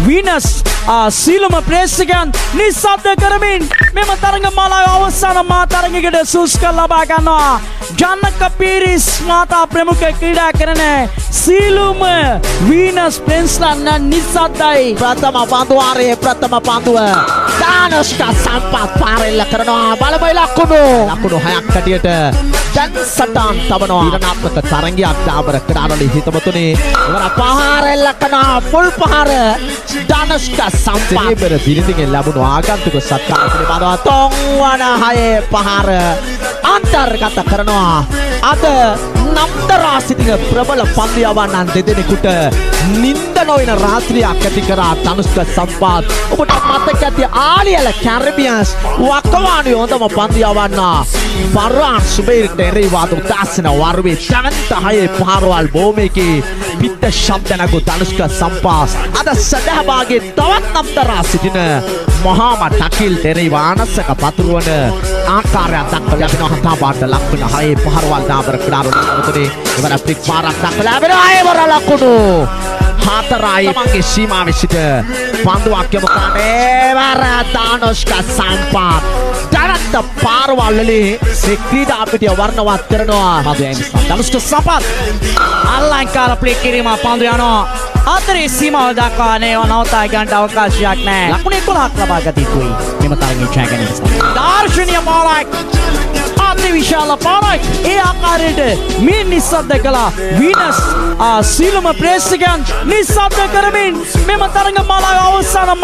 වීනස් සියලුම ප්‍රේක්ෂකයන් නිස්සබ්ද කරමින් මෙම තරඟ මාලාවේ අවසාන මහා තරඟයකට සුදුසුකම් ලබා ගන්නවා. ජනක පීරිස් මහතා ප්‍රමුඛ ක්‍රීඩා කරන සියලුම වීනස් ප්‍රෙන්ස්ලා නිස්සබ්දයි. ප්‍රථම පන්දුවාරයේ ප්‍රථම පන්දුව ධනුෂ්ක සම්පත් පාරෙල්ල කරනවා. බලමු ලකුණු ලකුණු 6ක් හැටියට දැන් සටන් තබනවා. තීරණාත්මක තරඟයක් දාබර ක්‍රීඩාවලි හිතවතුනි. ඉවර පහර එල්ල කරනවා. මුල් පහර ධනුෂ්ක සම්පත් සිරිබර දිරිඳිගෙන් ලැබුණු ආගන්තුක සත්කාර පිළිබඳව තුන්වන හයේ පහර අන්තර්ගත කරනවා. අද නම්දරා සිටින ප්‍රබල පන්දු යවන්නන් දෙදෙනෙකුට නින්ද නොවන රාත්‍රියක් ඇති කරා ධනුෂ්ක සම්පත්. ඔබට මතක ඇති ආලියල කැරිබියන්ස් වකවානුවේ හොඳම පන්දු යවන්නා ෆර්හාන් සුබේර්ට එරෙහිව අද උදාසන වරුවේ දැවැන්ත හයේ පහරවල් බොහොමයකි පිත්ත ශබ්ද නගු ධනුෂ්ක සම්පත් අද සදහභාගයේ තවත් නම්දරා සිටින මොහාමඩ් අකිල්ට එරෙහිව ආනස්සක පතුරවන ආකාරයක් දක්වලා ලැබෙනවා. හතාපාට ලක්වන හයේ පහරවල් දාබර ක්‍රීඩාවලට එවර ෆ්ලික් පාරක් දක්වලා ලැබෙනවා. එවර ලකුණු 4යි. තමන්ගේ සීමාවේ සිට පන්දුවක් යොමු කරන්නේ එවර ධනුෂ්ක සම්පත් දැවැන්ත පාරවල් වලින් මේ ක්‍රීඩා පිටිය වර්ණවත් කරනවා. පන්දු යෑම ධනුෂ්ක සම්පත් අලංකාර ප්ලේ කිරීම. පන්දු යනවා අතරේ සීමාව දක්වා. නේව නවතා ගන්නට අවකාශයක් නැහැ. ලකුණු 11ක් ලබා ගත යුතුයි මෙම තරගයේ ජය ගැනීම සඳහා. දර්ශනීය පාරක්, අති විශාල පාරක්. ඒ ආකාරයට මේ නිස්සබ්ද කළා. වීනස් සියලුම ප්‍රේක්ෂකයන් නිස්සබ්ද කරමින් මෙම තරඟ මාලාවේ අවසාන